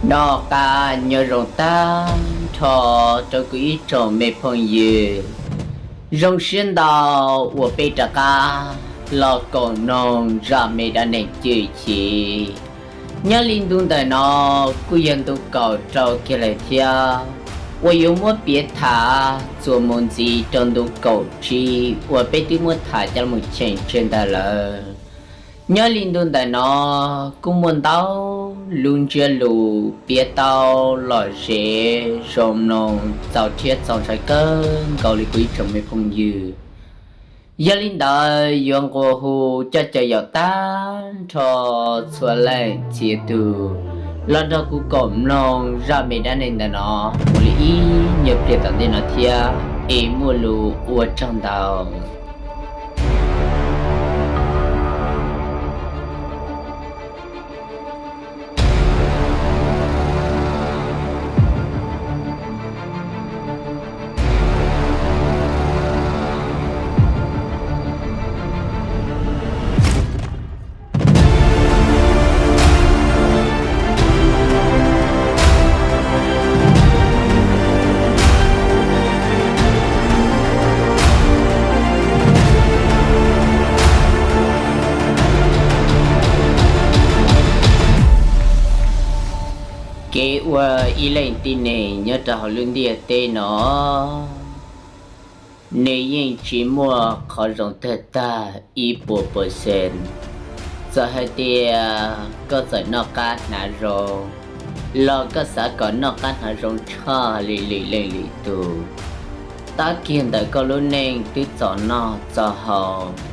Noj qab nyob zoo tag nrho rau kuv ib tsoom me phooj ywg. Zoo siab ntau uas peb rov qab los koom mloog zaj me dab neeg Cwj Chim. Nyob li ntu ntawm no kuj yog ntu kaum rau kiag lawm thiab, uas yuav muab piav tham txuas mus ntxiv rau ntu kaum tsib uas peb twb muab tham coj los cheem tseg ntawd lawm. Nyob li ntu ntawm no kuj muaj ntau lub ntsiab lus piav tau lom zem zoo mloog txaus thiab txaus ntshai kawg nkaus li kuv ib tsoom me phooj ywg. Yog li ntawd yuav nqua hu coj caw yaum tag nrho txhua leej txhia tus los nrog kuv koom mloog zaj me dab neeg ntawm no mus li ib nyuag pliag tom ntej no thiab, es muaj lus ua tsaug ntau. Kev ua ib leej tib neeg nyob rau hauv lub ntiaj teb no, nws yeej tsis muaj qhov zoo tag tag ib puas percent. Txawm hais tias koj txawm noj qab hnav zoo, los koj xav kom noj qab hnav zoo tshaj li lwm leej lwm tus, tab kiag ntawm koj lub neej twb txom noj txom haus,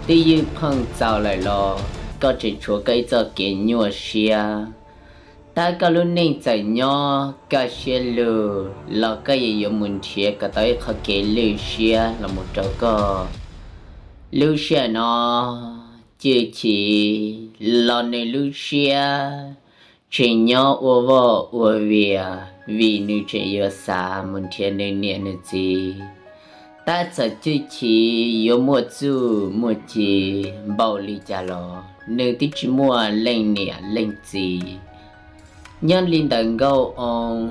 twb ywj pheej txaus lawm los koj tseem tshuav koj ib txoj kev nyuaj siab. Tab koj lub neej txawm nyob kaj siab lug los koj yeej yuav mus nrhiav kom tau ib qho kev lwj siab los mus rau koj. Lub sij hawm no Cwj Chim los nws lub siab tseem nyob ua vaj ua vias vim nws tseem yuav xav mus nrhiav nws niam nws txiv. Tab txawm Cwj Chim yuav muaj txuj muaj ci npaum li cas los nws twb tsis muaj leej niam leej txiv. Nyob li ntawm Nkauj Oo,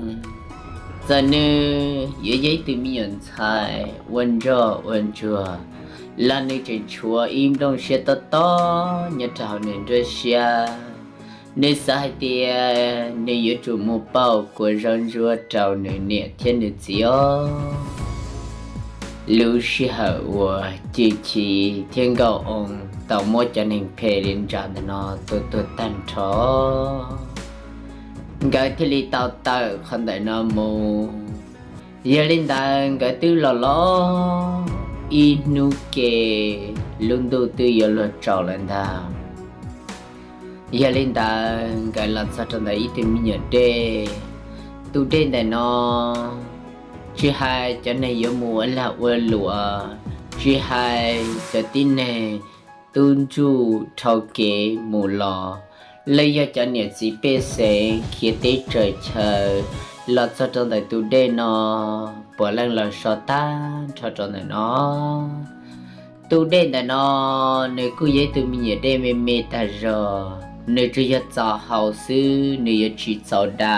txawm nws yuav yog ib tug me nyuam ntxhais ua nroj ua ntsuag los nws tseem tshuav ib nplooj siab tob tob nyob rau hauv nws nruab siab. Nws xav hais tias nws yuav tsum mus pauj kua zaub ntsuab rau nws niam thiab nws txiv os. Lub sij hawm uas Cwj Chim thiab Nkauj Oo tau muab cov neeg phem li ntsa ntawm no tua tuag tag nrho, nkawd thiaj li tau tawm qhov ntawm no mus. Yog li ntawd nkawd twb los los ib hnub ke, lub ntuj twb yuav luag tsaus lawm ntag. Yog li ntawd nkawd los txog rau ntawm ib tug me nyuam dej. Tus dej ntawm no tsis hais cov neeg yuav mus ua lag ua luam, tsis hais cov tib neeg tub ntsuj dhau kev mus los, los yog cov niam txiv pej xeem khiav teb tsaws chaw los txog rau ntawm tus dej no, puav leej los so tag nrho rau ntawm no. Tus dej ntawm no nws kuj yog ib tug me nyuam dej me me tag zog, nws tsuas yog txaus haus xwb, nws yuav tsis txaus da.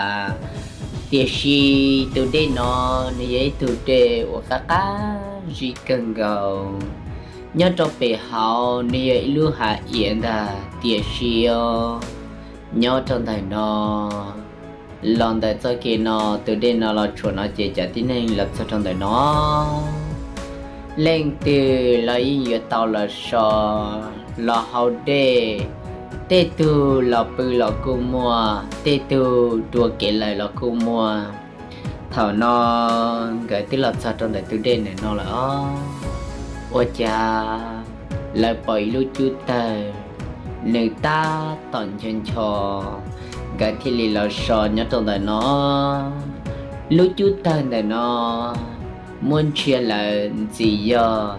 Tiam sis tus dej no nws yog ib tug dej uas qab qab zib kawg nkaus. Nyob rau pem hauv nws yog ib lub hav iav ntag, tiam sis os, nyob rau ntawm no, los ntawm txoj kev no tus dej no los tshuam no ces cov tib neeg los txog rau ntawm no, leej twg los yeej yuav tau los so, los haus dej. Tej tug los pw los kuj muaj, tej tug dua kev lawm los kuj muaj. Thaum no nkawd twb los txog rau ntawm tus dej ntawm no lawm os, ua cas lawv pom ib lub cub tawg, nws tab tom ncho ncho, nkawd thiaj li los so nyob rau ntawm no. Lub cub tawg ntawm no muab ntsia lawm ntxim yog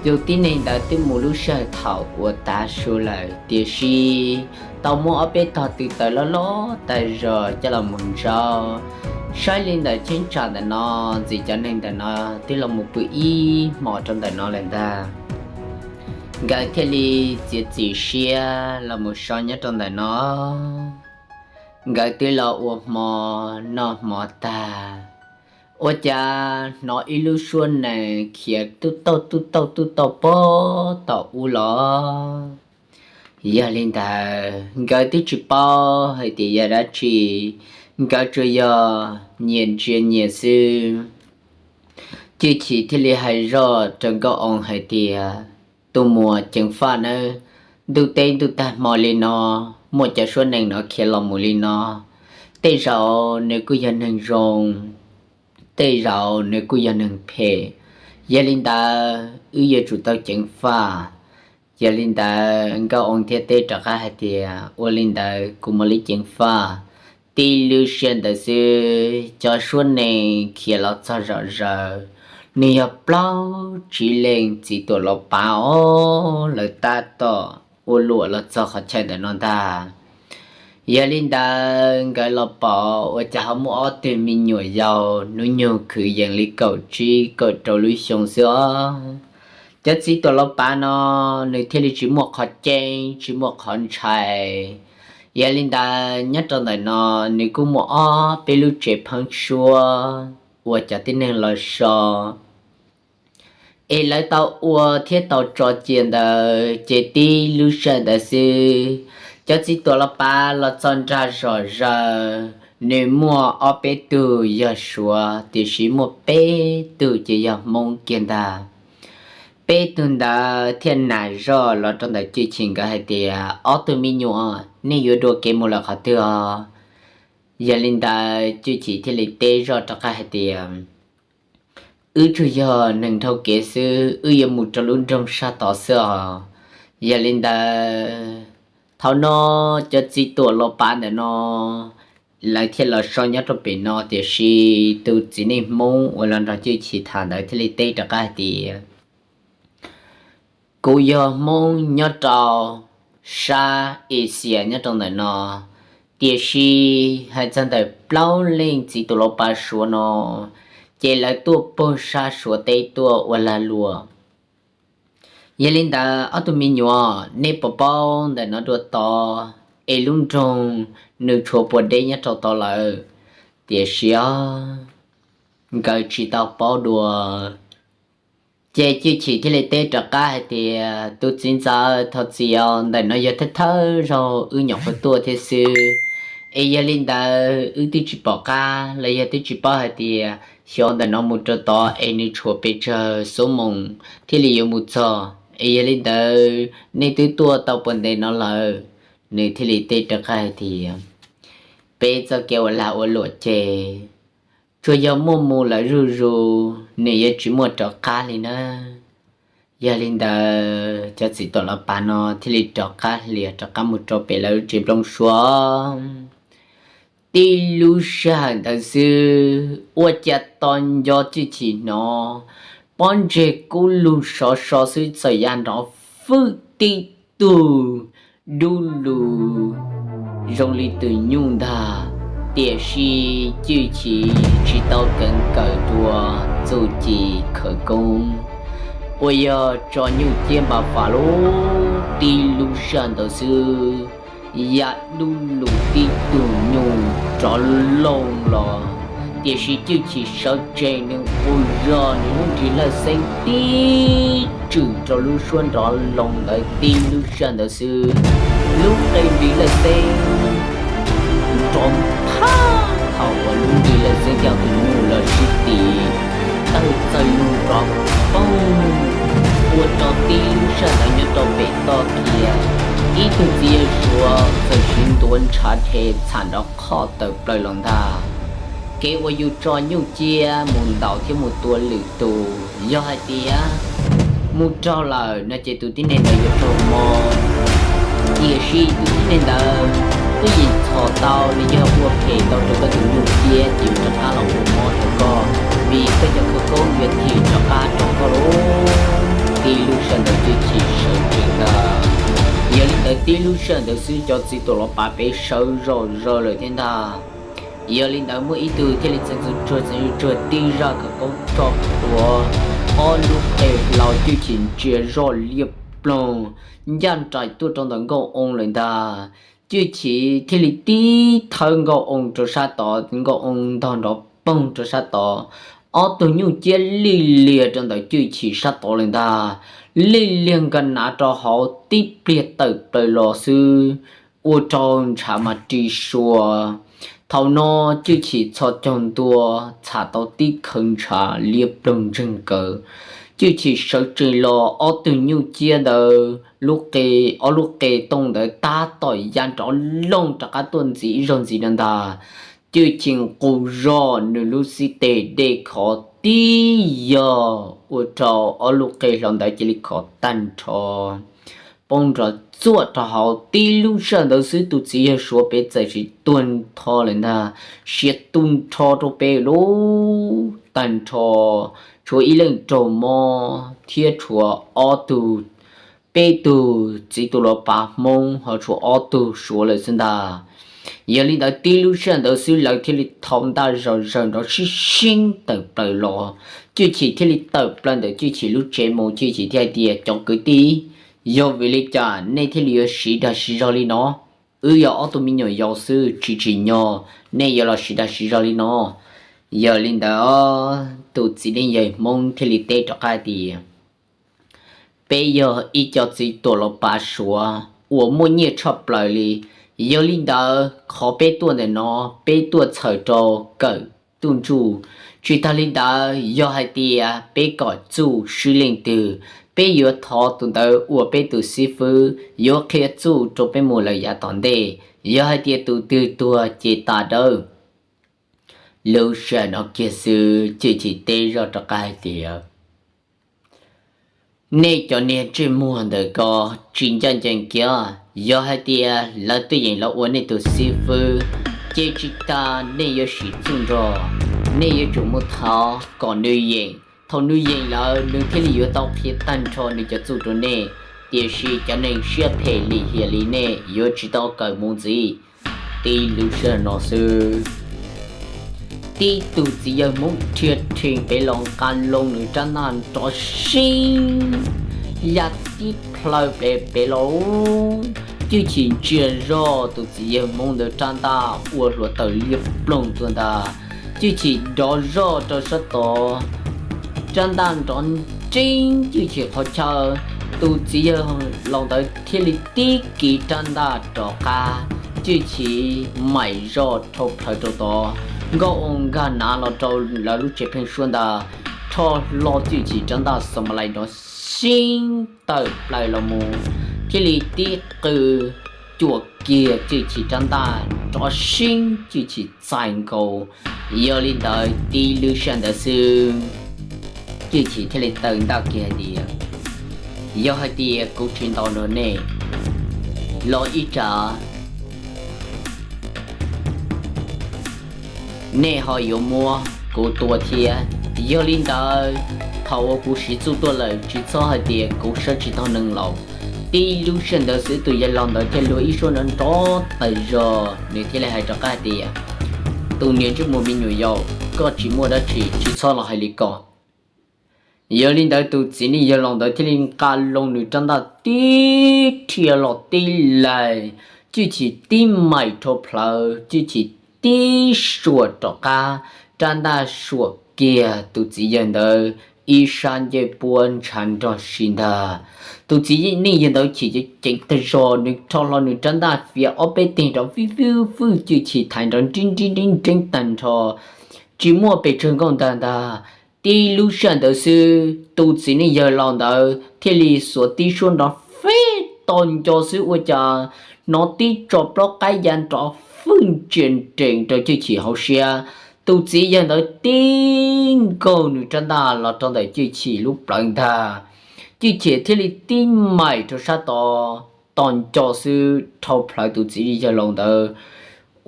tus tib neeg ntawd twb mus lub sij hawm thaum uas tav su lawm, tiam sis tau muab ob peb tog tw taws loj loj tag zog coj los mus ntsaub. Saib li ntawm cheeb tsam ntawm no, ntxim cov neeg ntawm no twb los mus pw ib hmos rau ntawm no lawm ntag. Nkawd thiaj li txiav txim siab los mus so nyob rau ntawm no. Nkawd twb los ua hmo noj hmo tag, ua cas hnov ib lub suab nees khiav tub tauj tub tauj tub tauj pog tom ub los. Yog li ntawd nkawd twb tsis paub hais tias yog dab tsi, nkawd tsuas yog nyias ntsia nyias xwb. Cwj Chim thiaj li hais zoj rau Nkauj Oo hais tias, tus muam ceev faj nawb, ntuj teb ntuj tag hmo li no, muaj cov suab nees no khiav los mus li no, tej zaum nws kuj yog neeg zoo, tej zaum nws kuj yog neeg phem. Yog li ntawd wb yuav tsum tau ceev faj. Yog li ntawd Nkauj Oo thiaj teb rov qab hais tias, ua li ntawd kuv mam li ceev faj. Tib lub sij hawm ntawd xwb cov suab nees khiav los txog zom zaws, nws yog plaub tsib leej txiv tuam los pav os, lawv tab tom ua luam los txog qhov chaw ntawm no ntag. Yog li ntawd nkawd los pom ua cas ho muaj ob tug me nyuam yaus hnub nyoog kwv yees li kaum tsib kaum rau lub xyoo xwb os. Cov txiv tuam los pav no nws thiaj li tsis muaj qhov ceeb tsis muaj qhov ntshai. Yog li ntawd nyob rau ntawm no nws kuj muaj ob peb lub tsev pheeb suab uas cov tib neeg los so es lawv tau ua thiab tau tso cia ntawd, ces tib lub sij hawm ntawd xwb cov txiv tuam los pav los txog nrag zom zaws, nws muaj ob peb tug yog Suav tiam sis muaj peb tug ces yog Hmoob kiag ntag. Peb tug ntawd thiaj nam zoj los rau ntawm Cwj Chim nkawd hais tias, ob tug me nyuam, nej yuav dua kev mus lawm qhov twg os? Yog li ntawd Cwj Chim thiaj li teb zoj rov qab hais tias, wb tsuas yog neeg dhau kev xwb, wb yuav mus rau lub nroog sab tod xwb os. Yog li ntawd thaum no cov txiv tuam los pav ntawm no lawv thiaj los so nyob rau pem no, tiam sis tus txiv neej Hmoob uas los nrog Cwj Chim tham ntawd thiaj li teb rov qab hais tias, kuv yog Hmoob nyob rau sab Asia nyob rau ntawm no, tiam sis hais txog ntawm plaub leej txiv tuam los pav Suav no, ces lawv tuaj puag sab Suav teb tuaj ua lag luam. Yog li ntawd ob tug me nyuam, nej puas paub ntawm no dua tod es lub nroog nws tshuav puas deb nyob rau tod lawm? Tiam sis nkawd tsis tau paub dua. Ces Cwj Chim thiaj li teb rov qab hais tias, tus txiv ntxawm, thov txim os, ntawm no yog thawj thawj zaug wb nyuam qhuav tuaj thiab xwb. Es yog li ntawd wb twb tsis pom qab los yog twb tsis paub hais tias xyov ntawm no mus rau tod es nws tshuav pes tsawg xuab moos thiaj li yuav mus txog. Es yog li ntawd nej twb tuaj tau puas ntev no lawm? Nws thiaj li teb rov qab hais tias, peb txoj kev ua lag ua luam ces tsuas yog muaj mus lawm zuj zus, nws yuav tsis muaj rov qab li na. Yog li ntawd cov txiv tuam los pav no thiaj li rov qab hlias rov qab mus rau pem lawv lub tsev nplooj suab. Tib lub sij hawm ntawd xwb ua cas tos nco Cwj Chim hnov pob ntseg kub lug sov so xwb txawm ya nrov fwj tib tug dub lug zoo li tus nyuj ntag. Tiam sis Cwj Chim tsis tau kheev kawm dua txuj ci khawv koob uas yog tso nyuj ciab npa fas lub tib lub sij hawm ntawd xwb ya dub lug tib tug nyuj rov loo los. Tiam sis Cwj Chim sawv tsees nws ua zog nws lub nrig lawj xeeb tib tswm rau lub suab nrov loo ntawd tib lub sij hawm ntawd xwb, lub qe nrig lawj xeeb nrov phab thaum uas lub nrig lawj xeeb coj tus nyuj los sib tim tawg txawj lug nrov poog, ua rau tib lub sij hawm ntawd nyob rau pem toj kiag ib tug txiv yawg Suav txawm siv ntuav ntshav rhe txham nrov qhoj tawm plaws los ntag. Kev uas yus tso nyuj ciab mus ntaus thiab mus tua lwm tus, yog hais tias mus raug lawm no ces tus tib neeg ntawd yuav raug mob. Tiam sis tus tib neeg ntawd twb yeej txhom tau nws yog ua phem tau rau koj tus nyuj ciab ces yuav rov qab los ua mob rau koj, vim koj cov khawv koob yuav thim rov qab rau koj lauj. Tib lub sij hawm ntawd Cwj Chim sawv tsees ntag. Yog li ntawd tib lub sij hawm ntawd xwb cov txiv tuam los pav pem sawv zom zaws lawm thiab ntag. Yog li ntawd muaj ib tug thiaj li txeev txuj tsuag txeev tsuag tib zaj khawv koob tso tuav ob lub qe hlau Cwj Chim ntsia zoj liab ploog ncaj nraim tuaj rau ntawm Nkauj Oo lawm ntag. Cwj Chim thiaj li tib thawb Nkauj Oo rau sab tod, Nkauj Oo ntog nrov poog rau sab tod. Ob tug nyuj ciab lij liag rau ntawm Cwj Chim sab tod lawm ntag, lij liag nkag nav rau hauv, tib pliag tawm plaws los xwb, ua rau ntshav mas ri sua. Thaum no Cwj Chim txhos caug ntua, txham tau tib khawv ntshav liab ploog ntseeg kawg. Cwj Chim sawv tsees los, ob tug nyuj ciab ntawd lub qe, ob lub qe tooj ntawd tab tom ya nrov looj rov qab tuaj ntxiv ib zaug ntxiv no ntag. Cwj Chim nqus zog nws lub xib teg dej khov tib yog, ua rau ob lub qe hlau ntawd cia li khov tag nrho, poob nrov txuaj rau hauv. Tib lub sij hawm ntawd xwb tus txiv yawg Suav pem txawm sis tuag nrho lawm ntag, siav tu nrho rau pem lub tag nrho, tshuav ib leeg raug mob thiab tshuav ob tug, peb tug txiv tus los pav Hmoob ho tshuav ob tug Suav lawm xwb ntag. Yog li ntawd tib lub sij hawm ntawd xwb lawv thiaj li thau ntaj zog zawg nrov sib seeb tawm plaws los. Cwj Chim thiaj li tawm plaws ntawm Cwj Chim lub tsev mus, Cwj Chim thiaj hais tias, cov kwv tij, yog vim li cas nej thiaj li yuav siv dag siv zog li no? Wb yog ob tug me nyuam yaus xwb tsis tsim nyog nej yuav los siv dag siv zog li no. Yog li ntawd tus txiv neej yawg Hmoob thiaj li teb rov qab tias, peb yog ib co txiv tuam los pav Suav uas muaj nyiaj tshaj plaws li. Yog li ntawd qhov peb tuaj ntawm no, peb tuaj txhawm rau kawm txuj ntsuj. Tsis tas li ntawd, yog hais tias peb kom txuj swb leej twg, peb yuav thov tus ntawd ua peb tus xib fwb yuav qhia txuj rau peb mus lawm yav tom ntej. Yog hais tias tus twg tuag ces tas dawb. Lub sij hawm no kiag xwb Cwj Chim teb zog rov qab hais tias, nej cov niag ntsej muag ntawm ko tsis ncaj ncees kiag. Yog hais tias lawv twb yeem los ua nej tus xib fwb, ces tsis tas nej yuav sim txuj nrog, nej yuav tsum muab thov kom nws yeem. Thaum nws yeem lawm nws thiaj li yuav tau qhia tag nrho nws cov txuj rau nej. Tiam sis cov neeg siab phem lim hiam li nej yuav tsis tau kawm mus ntxiv. Tib lub sij hawm no xwb, tib tug txiv yawg Hmoob rhia rhees pem los nqa loo nws rab ntaj nrov seeb ya tib plhaw pem pem los. Cwj Chim ntsia zog tus txiv yawg Hmoob ntawd rab ntaj ua hluav taws liab ploog tuaj ntag. Cwj Chim nrov zog rau sab tod, rab ntaj nrov nreeb Cwj Chim qhov chaw. Tus txiv yawg laus ntawd thiaj li tib kiv rab ntaj rov qab, Cwj Chim maim zoj rhau plawv rau tod. Nkauj Oo nkag nav los rau lawv lub tsev pheeb suab ntag, rho hlo Cwj Chim rab ntaj xos ma lais nrov seeb tawm plaws los mus, thiaj li tib qw cuam kiag Cwj Chim rab ntaj nrov seeb, Cwj Chim txais nkaus. Yog li ntawd tib lub sij hawm ntawd xwb, Cwj Chim thiaj li taw ntaj kiag hais tias, yog hais tias kuv tsis ntaus nrog nej los ib tsam nej ho yuav muab kuv tua thiab. Yog li ntawd, thaum uas kuv siv txuj tuaj lawm tsis txhob hais tias kuv saib tsis taug neeg laus. Tib lub sij hawm ntawd xwb tus yawg laus ntawd thiaj luag ib suab nrov nrov tawm zog, nws thiaj li hais rov qab hais tias, tus niag ntsej muag me nyuam yaus, koj tsis muaj dab tsi tsis txhob los hais li ko. Yog li ntawd tus txiv neej yawg laus ntawd thiaj li nqa loo nws rab ntaj tib rhia los tib laig, Cwj Chim tib maim rhau plawv, Cwj Chim tib suam rov qab, rab ntaj suam kiag tus txiv yawg ntawd ib sab ncej puab ntshav nrog si ntag. Tus txiv neej yawg ntawd chim ceev tag zog, nws rho hlo nws rab ntaj fiav ob peb teg nrov fwj fwj fwj, Cwj Chim thaiv nrov nreeb nreeb nreeb nreeb tag nrho, tsis muaj pes tsawg nkauj ntag ntag. Tib lub sij hawm ntawd xwb tus txiv neej yawg laus ntawd thiaj li xuas tib suab nrov feb to nco xwb ua cas hnov tib tso plaub qaib ya nrov fwj ntsia nrees rau Cwj Chim hauv siab. Tus txiv yawg ntawd tib nkaug nws rab ntaj los rau ntawm Cwj Chim lub plawv ntag. Cwj Chim thiaj li tib maim rau sab tod, to nco xwb rhau plawv tus txiv neej yawg laus ntawd,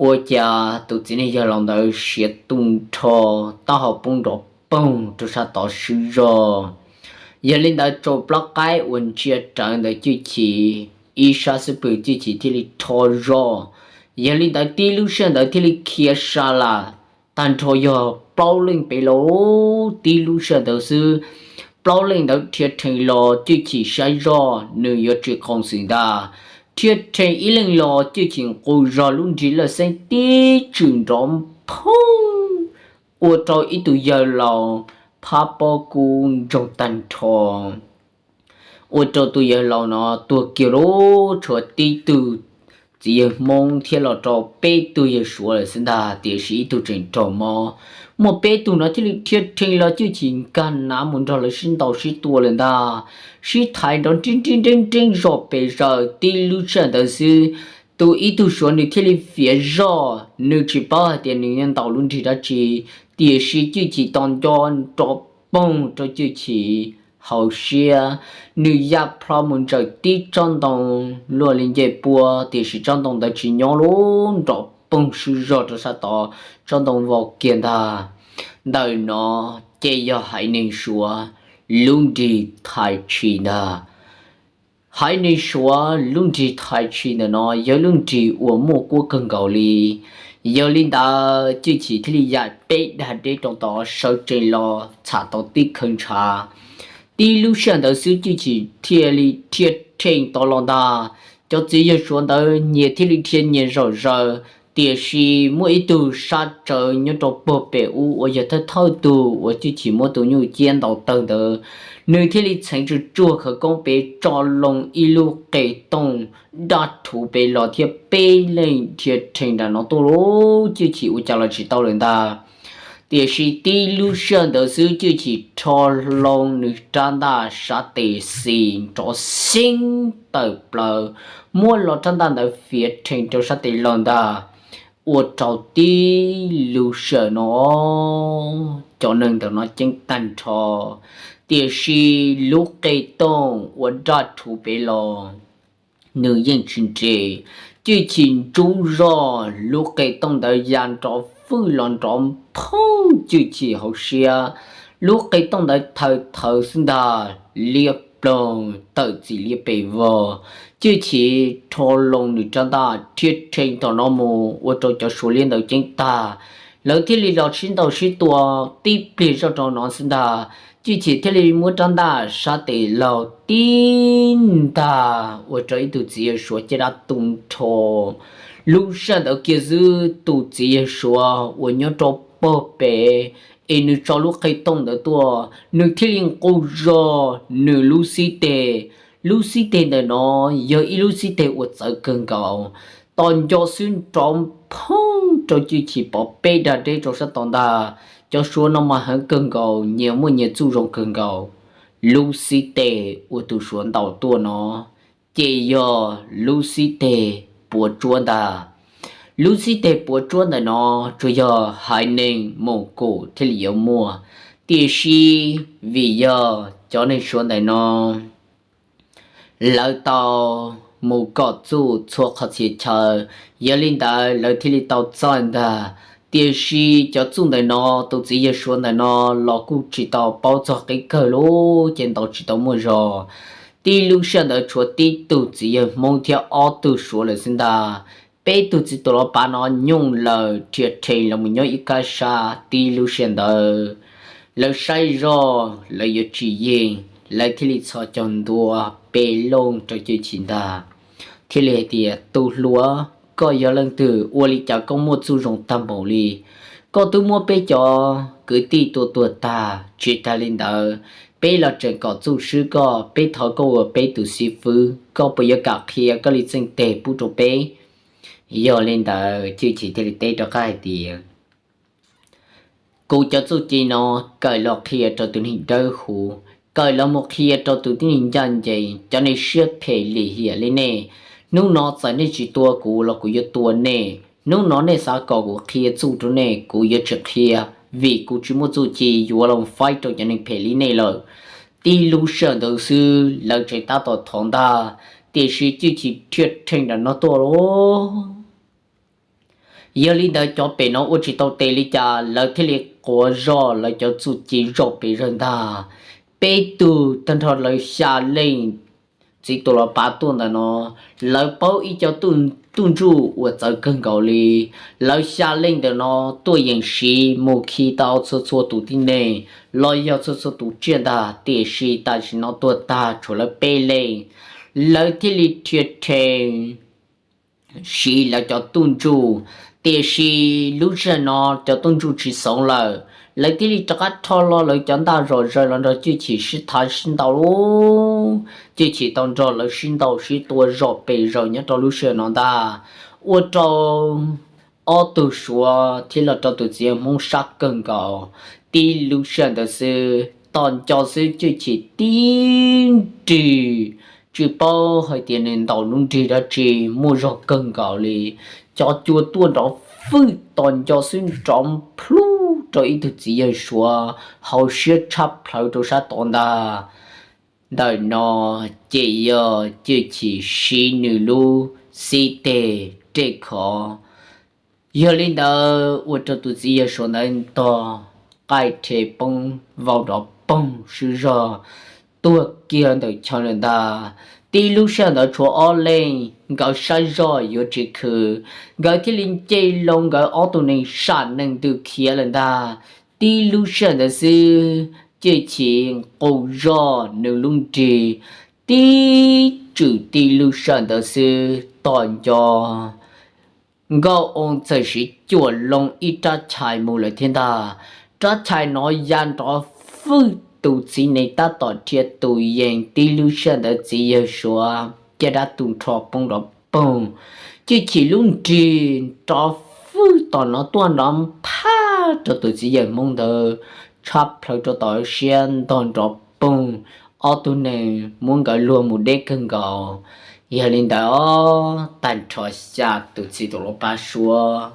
ua cas tus txiv neej yawg laus ntawd siav tu nrho, taub hau poob nrov poog rau sab tod swb zog. Yog li ntawd tso plaub qaib uas ntsia rawv ntawm Cwj Chim ib sab xub pwg, Cwj Chim thiaj li rho zog. Yog li ntawd tib lub sij hawm ntawd thiaj li khiav sa las tag nrho yog plaub leej pem los. Tib lub sij hawm ntawd xwb plaub leej ntawd rhia rhees los Cwj Chim saib zoj nws yuav tsis qoos xwm ntag. Thiaj rhe ib leeg los Cwj Chim nqus zog lub nrig laj xeeb tib tswm nrov phoob, ua rau ib tug yawg laus phab pob kub ntsoog tag nrho. Ua rau tus yawg laus no tuag kiag lub, tshuav tib tug txiv yawg Hmoob thiab los rau peb tug yawg Suav lawm xwb ntag. Tiam sis ib tug tseem raug mob, muaj peb tug no thiaj li thiaj rhe los Cwj Chim nkag nav mus nrog lawv sib ntaus sib tua lawm ntag. Sib thaiv nrov nrib nrib nreeb nreeb zoj pes zaws. Tib lub sij hawm ntawd xwb, tus ib tug Suav nws thiaj li fiav zoj, nws tsis paub hais tias nws yuav ntaus lub nrig dab tsi, tiam sis Cwj Chim tos nco nrov poog rau Cwj Chim hauv siab. Nws ya plho mus ntsaws tib tsob ntoo luaj li ncej puab, tiam sis tsob ntoo ntawd tsis nyob lub, nrov poog swb zog rau sab tod, tsob ntoo vau kiag ntag. Ntawm no ces yog haiv neeg Suav lub nrig thai tshis ntag. Haiv neeg Suav lub nrig thai tshis ntawm no yog lub nrig uas muaj kuab kawg nkaus li. Yog li ntawd Cwj Chim thiaj li ya peb dag deb rau tod sawv tsees los txham tau tib khawv ntshav. Tib lub sij hawm ntawd xwb Cwj Chim thiaj li thiaj rhe tod los ntag. Cov txiv yawg Suav ntawd nyias thiaj li dhia nyias zaum zaws, tiam sis muaj ib tug sab tsawv nyob rau puag pem ub uas yog thawj thawj tug uas Cwj Chim muab tus nyuj ciab ntaus tawg ntawd, nws thiaj li txheev tsuj tsuag khawv koob pem tso loo ib lub qe tooj daj rhuv pem los thiab peb leeg dhia rhe nram no tuaj lub, Cwj Chim ua cas los tsis tau lawm ntag. Tiam sis tib lub sij hawm ntawd xwb Cwj Chim rho loo nws rab ntaj sab tes xis nrov xeeb tawm plaws, muab los rab ntaj ntawd fiav rhe rau sab tes laug ntag. Ua rau tib lub sij hawm no cov neeg ntawm no ceeb tag nrho, tiam sis lub qe tooj ua daj rhuv pem los nws yeej tsis nres. Cwj Chim ntsub zog lub qe tooj ntawd ya nrov fwj los nrov phoob Cwj Chim hauv siab. Lub qe tooj ntawd thawv thawv xwb ntag, liab ploog tawm txim liab pes vog. Cwj Chim rho loo nws rab ntaj dhia rhe tom no mus ua rau cov Suav liab ntawd ceeb tag, lawv thiaj li los sib ntaus sib tua tib pliag zoj rau no xwb ntag. Cwj Chim thiaj li muab rab ntaj sab tes laug tib ntag ua rau ib tug txiv yawg Suav caj dab tu nrho. Lub sij hawm ntawd kiag xwb tus txiv yawg Suav uas nyob rau puag pem es nws tso lub qe tooj ntawd tuaj, nws thiaj li nqus zog nws lub xib teg. Lub xib teg ntawm no yog ib lub xib teg uas txawv kawg nkaus, tos nco xwb nrov phoob rau Cwj Chim pov peb dag deb rau sab tod ntag. Cov Suav no mas heev kawg nkaus, nyias muaj nyias txuj zoo kawg nkaus. Lub xib teg uas tus Suav ntaus tuaj no ces yog lub xib teg puav tsuab ntag. Lub xib teg puav tsuab ntawm no tsuas yog haiv neeg Moos Kus thiaj li yuav muaj, tiam sis vim yog cov neeg Suav ntawm no lawv tau mus kom txuj txhua qhov txhia chaw, yog li ntawd lawv thiaj li tau txawj ntag. Tiam sis cov txuj ntawm no tus txiv yawg Suav ntawm no los kuj tsis tau paub txog qib kawg lub, ces ntaus tsis tau muaj zog. Tib lub sij hawm ntawd tshuav tib tug txiv yawg Hmoob thiab ob tug Suav lawm xwb ntag. Peb tug txiv tuam los pav no nyooj lawm dhia rhe los mus nyob ib kab sab. Tib lub sij hawm ntawd lawv saib zoj lawv yuav tsis yeej, lawv thiaj li txhos caug ntua pe looj rau Cwj Chim ntag, thiaj li hais tias, Tus hluas, koj yog leej twg? Ua li cas koj muaj txuj zoo tag npaum li? Koj twb muab peb cov kwv tij tua tuag tag, tsis tas li ntawd, peb los tseem kom txuj swb koj, peb thov koj ua peb tus xib fwb, koj puas yuav kam qhia koj li txheej teg pub rau peb? Yog li ntawd Cwj Chim thiaj li teb rov qab hais tias, Kuv cov txuj ci no kawm los qhia rau tus neeg dawb huv, kawm los mus qhia rau tus tib neeg ncaj ncees. Cov neeg siab phem lim hiam li nej, hnub no txawm nej tsis tua kuv los kuv yuav tua nej. Hnub no nej xav kom kuv qhia txuj rau nej, kuv yuav tsis qhia, vim kuv tsis muaj txuj ci yuav los faib rau cov neeg phem li nej lawm. Tib lub sij hawm ntawd xwb lawv tseem tab tom thov ntag, tiam sis Cwj Chim dhia rhe nram no tuaj lawm. Yog li ntawd cov pem no ua tsis tau tes li cas, lawv thiaj li quav zog lawv cov txuj ci zoj pes zawg ntag. Peb tug tag nrho lawv xya leej txiv tuam los pav tuaj ntawm no, lawv paub ib co tuj ntsuj uas txawv kawg nkaus li. Lawv xya leej ntawm no tuaj yeem siv mus khi tau txhua txhua tus tib neeg los yog txhua txhua tus tsiaj ntag, tiam sis tam sim no tuag tag tshuav lawv peb leej. lawv thiaj li rhia rhe siv lawv cov tuj ntsuj. Tiam sis lub sij hawm no cov tuj ntsuj tsis xoov lawm, lawv thiaj li rov qab rho los lawv cov ntaj zom zaws los nrog Cwj Chim sib thav sib ntaus. Cwj Chim tau nrog lawv sib ntaus sib tua zom pes zaws nyob rau lub sij hawm no ntag, ua rau ob tug Suav thiab los rau tus txiv yawg Hmoob sab kawg nkaus. Tib lub sij hawm ntawd xwb, tos nco xwb Cwj Chim tib nrig, tsis paub hais tias nws ntaus lub nrig dab tsi muaj zog kawg nkaus li, cov cua tuaj nrov fwj tos nco xwb nrov plhuj rau ib tug txiv yawg Suav hauv siab tshab plhawv rau sab tod ntag. Ntawm no ces yog Cwj Chim siv nws lub xib teg rej khov. Yog li ntawd ua rau tus txiv yawg Suav ntawd ntog, qaij rhe poob vau nrov poog, swb zog tuag kiag ntawm chaw lawm ntag. Tib lub sij hawm ntawd tshuav ob leeg, nkawd saib zoj yuav tsis khwv, nkawd thiaj li nce loo nkawd ob tug nees sam nees ntws khiav lawm ntag. Tib lub sij hawm ntawd xwb, Cwj Chim nqus zog nws lub nrig, tib tswm tib lub sij hawm ntawd xwb tos nco Nkauj Oo txawm siv cuam loo ib rab chais mus lawm thiab ntag. Rab chais no ya nrov fwj, tus txiv nees tab tom rhia tus yees, tib lub sij hawm ntawd txiv yawg Suav caj dab tu nrho poob nrov poog. Cwj Chim lub nrig nrov fwj tom no tuaj nrov phaj rau tus txiv yawg Hmoob ntawd, tshab plhawv rau tom siab ntog nrov poog. Ob tug nees muab nkawd luag mus deb kawg nkaus. Yog li ntawd, tag nrho xya tus txiv tuam lub pab suab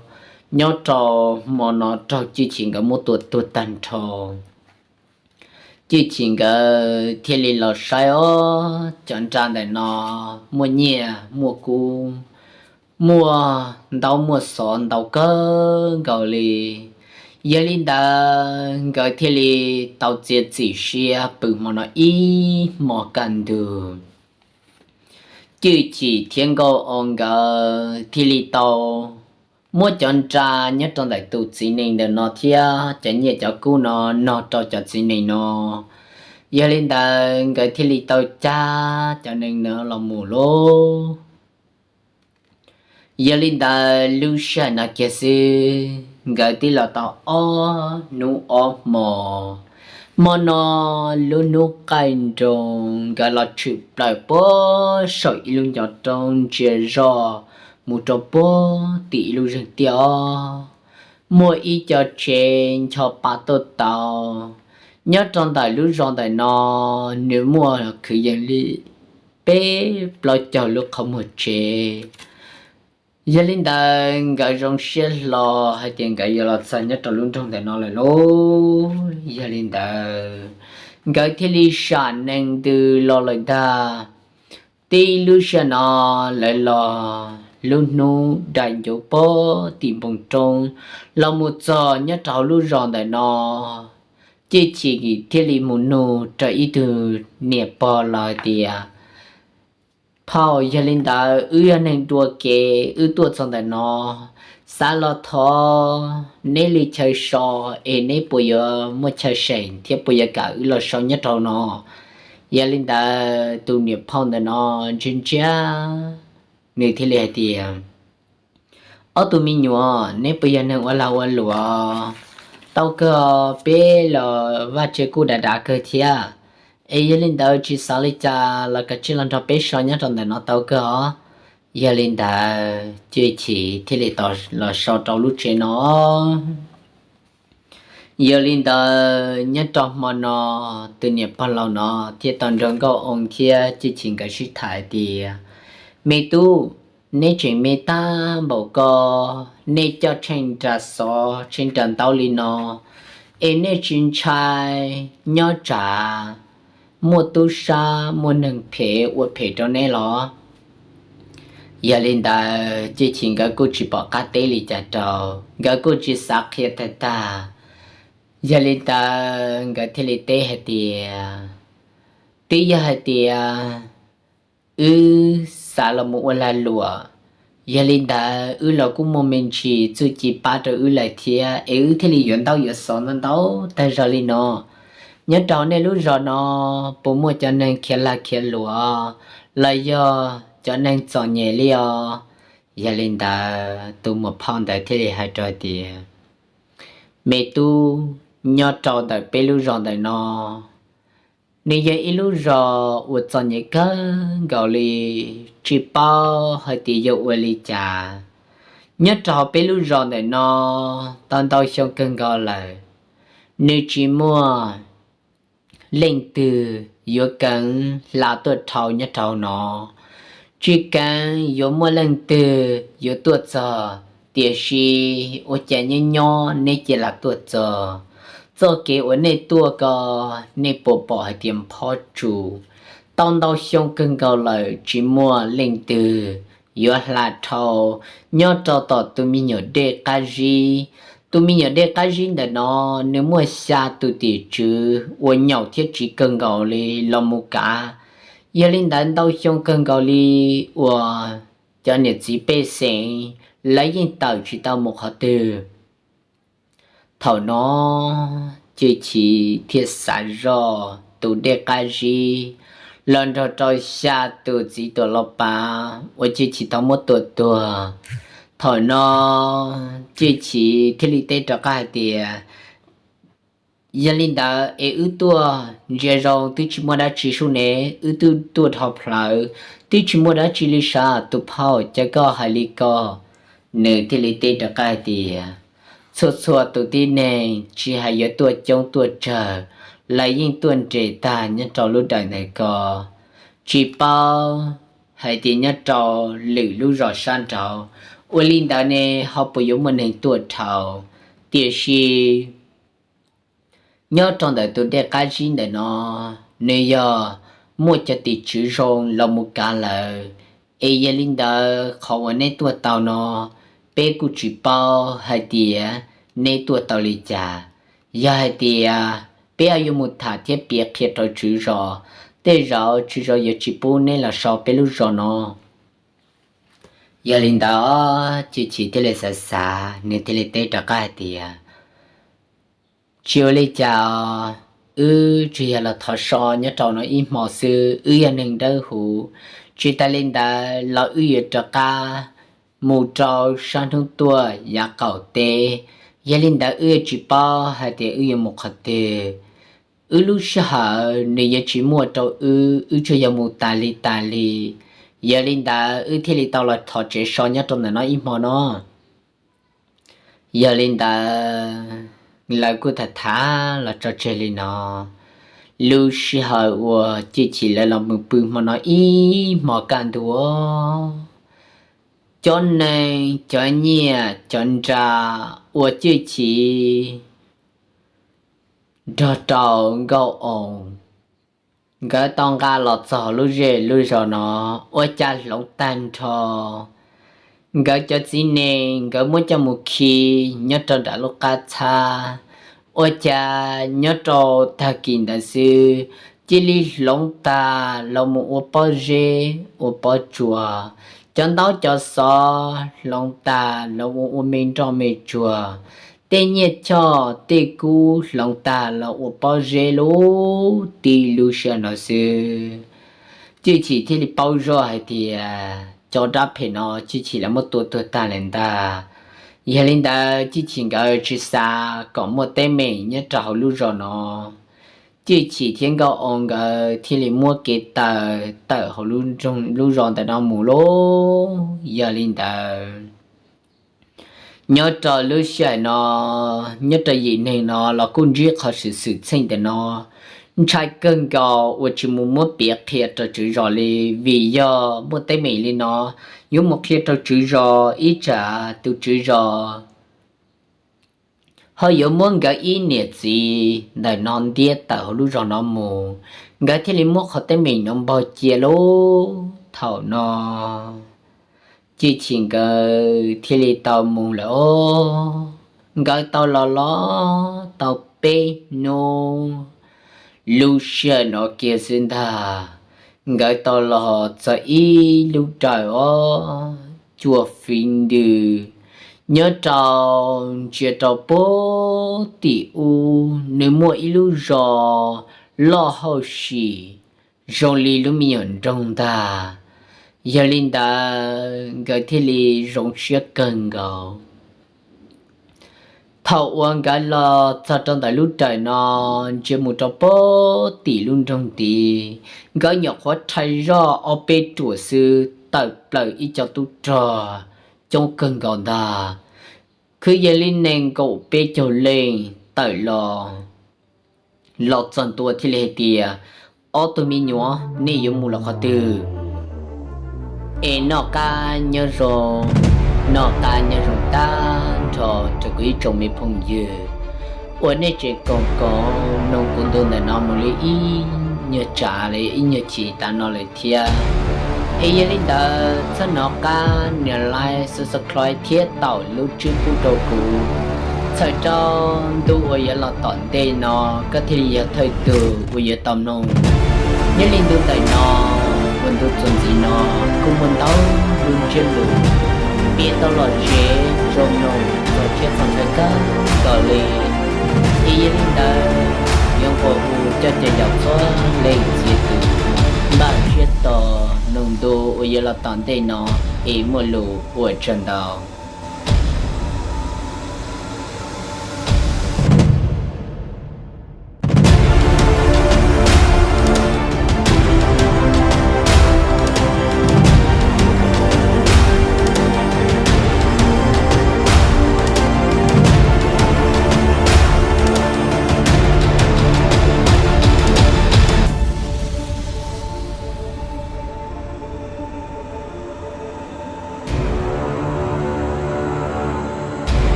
nyob rau hmo no raug Cwj Chim nkawd muab tua tuag tag nrho. Cwj Chim nkawd thiaj li los saib, ob, cov nra ntawm no muaj nyiaj muaj kub, muaj ntaub muaj xov ntau kawg nkaus li. Yog li ntawd nkawd thiaj li tau txiav txim siab pw hmo no ib hmo kaj ntug. Cwj Chim thiab Nkauj Oo nkawd thiaj li tau muab cov nra nyob rau ntawm tus txiv nees ntawm no thiab cov nyiaj cov kub no nog rau cov txiv nees no. Yog li ntawd nkawd thiaj li tau cab cov nees no los mus lauj. Yog li ntawd lub sij hawm no kiag xwb nkawd twb los tau ob hnub ob hmo. Hmo no lub hnub qaij nroos nkawd los tshwm plaws puag saum ib lub ncov roob ntsia zoj mus rau puag tim ib lub zeeg tiaj os. Muaj ib co tsev ncho pa tuaj tau. Nyob rau ntawm lub zos ntawm no nws muaj kwv yees li peb plaub caug lub qhov muag tsev. Yog li ntawd nkawd zoo siab hlo hais tias nkawd yuav los txog nyob rau lub nroog ntawm no lawm lauj. Yog li ntawd nkawd thiaj li sam nees ntws los lawm ntag. Tib lub sij hawm no lawv los lub hnub dai ncuv puag tim npoo roob los mus txog nyob rau hauv lub zos ntawm no. Cwj Chim thiaj li mus nug rau ib tug niam pog los hais tias, phauj, yog li ntawd wb yog neeg dua kev wb tuaj txog ntawm no, xav los thov neb li chaw so, es neb puas yuav muaj chaw seem thiab puas yuav kam wb los so nyob rau no? Yog li ntawd tus niam phauj ntawm no ntsia ntsia, nws thiaj li hais tias, ob tug me nyuam, neb puas yog neeg ua lag ua luam? Tau kawg, peb los vaj tse kuj dav dav kawg thiab. Es yog li ntawd tsis xav li cas los kav tsij los nrog peb so nyob rau ntawm no tau kawg os. Yog li ntawd Cwj Chim thiaj li tau los so rau lub tsev no. Yog li ntawd nyob rau hmo no, tus niam pog laus no thiaj tau nrog Nkauj Oo thiab Cwj Chim nkawd sib tham hais tias, me tub, neb tseem me tag npaum ko, nej coj tsheej nra xov tsheej nra ntaub li no, es nej tsis ntshai nyob tsam muaj tub sab muaj neeg phem ua phem rau neb los? Yog li ntawd Cwj Chim nkawd kuj tsis pom qab teb li cas rau, nkawd kuj tsis xav qhia tag tag. Yog li ntawd nkawd thiaj li teb hais tias, twb yog hais tias wb xav los mus ua lag luam, yog li ntawd wb los kuj muaj me ntsis txuj ci pab rau wb lawm thiab, es wb thiaj li yuav ntaub yuav xov ntau ntau tag zog li no. Nyob rau nej lub zos no puas muaj cov neeg khiav lag khiav luam, los yog cov neeg txom nyem li os. Yog li ntawd tus muam phauj ntawd thiaj li hais rau tias, me tub, nyob rau ntawm peb lub zos ntawm no, nws yog ib lub zos uas txom nyem kawg nkaus li, tsis paub hais tias yog ua li cas. Nyob rau hauv peb lub zos ntawm no tau ntau xyoo kawg nkaus lawm, nws tsis muaj leej twg yuav keev hla tuaj dhau nyob rau hauv no, tsis keev yuav muaj leej twg yuav tuaj txog. Tiam sis ua cas nyob nyob neb cia li tuaj txog, txoj kev uas nej tuaj ko, nej puas pom hais tias phob tsuas? Tau ntau xyoo kawg nkaus lawm tsis muaj leej twg yuav hla dhau nyob rau tom tus me nyuam dej qab zib. Tus me nyuam dej qab zib ntawm no, nws muaj xya tus tim tswv uas nyaum thiab tsiv kawg nkaus li los mus kav. Yog li ntawd ntau xyoo kawg nkaus li uas cov niam txiv pej xeem lawv yeej tawm tsis tau mus qhov twg. Thaum no Cwj Chim thiaj xav zoj tus dej qab zib los nrog rau xya tus txiv tuam los pav uas Cwj Chim tau muab tua tuag. Thaum no Cwj Chim thiaj li teb rov qab hais tias, yog li ntawd es wb tuaj ntsia zoo twb tsis muaj dab tsi sub ne, wb twb tuaj dhau plawv twb tsis muaj dab tsi li sav tus phauj, cas koj hais li ko? Nws thiaj li teb rov qab hais tias, txhua txhua tus tib neeg tsis hais yuav tuaj coob tuaj tsawg, lawv yeej tuaj nres tag nyob rau lub dawm ntawm ko. Tsis paub hais tias nyob rau lwm lub zos sab nraud ua li ntawd ne ho puas yuav muaj neeg tuaj dhau. Tiam sis nyob rau ntawm tus dej qab zib ntawm no, nws yog muaj cov tim tswv zoo los mus kav lawm. Es yog li ntawd qhov uas neb tuaj tau no, peb kuj tsis paub hais tias neb tuaj tau li cas. Yog hais tias peb yuav mus tham thiab piav qhia rau tswv zos, tej zaum tswv zos yuav tsis pub neb los so peb lub zos no. Yog li ntawd Cwj Chim thiaj li xav xav, nws thiaj li teb rov qab hais tias, tsis ua li cas, wb tsuas yog los thov so nyob rau no ib hmo xwb, wb yog neeg dawb huv. Tsis tas li ntawd los wb yuav rov qab mus rau sab hnub tuaj yav qaum teb. Yog li ntawd wb tsis paub hais tias wb yuav mus qhov twg. Wb lub sij hawm nws yuav tsis muaj rau wb, wb tsuas yog mus tas li tas li. Yog li ntawd wb thiaj li tau los thov tsev so nyob rau ntawm no ib hmo no. Yog li ntawd lawv kuj tham tham los tso tseg li no. Lub sij hawm uas Cwj Chim lawv los mus pw hmo no ib hmo kaj ntug, cov neeg cov nyiaj cov nra uas Cwj Chim nrog rau Nkauj Oo nkawd tau nqa los txog lub zej lub zos no, ua cas hloov tag nrho. Nkawd cov txiv neeg nkawd muab coj mus khi nyob rau nram lub qab txhab, ua cas nyob rau tag kis ntawd xwb cia li hloov tag los mus ua pob zeb ua pob tsuas. Cov ntaub cov xov hloov tag los ua ua me nroj me tsuag. Tej nyiaj choj tej kub hloov tag los ua pob zeb lub tib lub sij hawm no xwb. Cwj Chim thiaj li paub zoj hais tias cov dab phem no Cwj Chim lawv muab tua tuag tag lawm ntag. Yog li ntawd Cwj Chim nkawd tsis xav kom muaj teeb meem nyob rau hauv lub zos no. Cwj Chim thiab Nkauj Oo nkawd thiaj li muab kev taw tawm hauv lub zos ntawm no mus lauj. Yog li ntawd nyob rau lub sij hawm no, nyob rau yim neeg no los kuj ntsib qhov xwm xwm txheej ntawm no, ntshai kawg nkaus uas tsis mus muab piav qhia rau tswv zos li, vim yog muaj teeb meem li no yuav mus qhia rau tswv zos ib tsam tus tswv zos ho yuav muab nkawd ib niam txiv ntawm no ntiab tawm hauv lub zos no mus, nkawd thiaj li muab qhov teeb meem no npog cia lauj. Thaum no Cwj Chim nkawd thiaj li tau mus lawm os. Nkawd tau los los tau peb hnub, lub sij hawm no kiag xwb ntag, nkawd tau los txog ib lub dawm os, cua fiv ntws. Nyob rau ntsia rau puag tim ub nws muaj ib lub zos loj hauj sim, zoo li lub me nyuam nroog ntag. Yog li ntawd nkawd thiaj li zoo siab kawg nkaus. Thaum uas nkawd los txog rau ntawm lub rawm no, ntsia mus rau pem tim lub nroog tid, nkawd nyuam qhuav rhais zoj ob peb ruam xwb tawm plaws ib co tub rog coob kawg nkaus ntag, kwv yees li nees nkaum peb caug leej tawm los. Los txog ntua thiaj li hais tias, Ob tug me nyuam, nej yuav mus los qhov twg? Es noj qab nyob zoo, noj qab nyob zoo tag nrho rau kuv ib tsoom me phooj ywg uas nej tseem koom koom mloog kuv ntu ntawm no mus li ib nyuag tsav li ib nyuag chim tav no lawm thiab. Es yog li ntawd txhob hnov qab nias like, subscribe thiab taum lub tswb pub rau kuv, txhawm rau ntu uas yuav los tom ntej no koj thiaj li yog thawj tug uas yuav tau mloog. Nyob li ntu ntawm no uas ntu txuas ntxiv no kuj muaj ntau lub ntsiab lus piav tau lom zem zoo mloog txog tshiab txog ntshai kawg nkaus li. Es yog li ntawd yuav nquas hu coj caw yaus txhua leej txhia tus npaj siab tos mloog ntu uas yuav los tom ntej no es muaj lus ua tsaug ntau.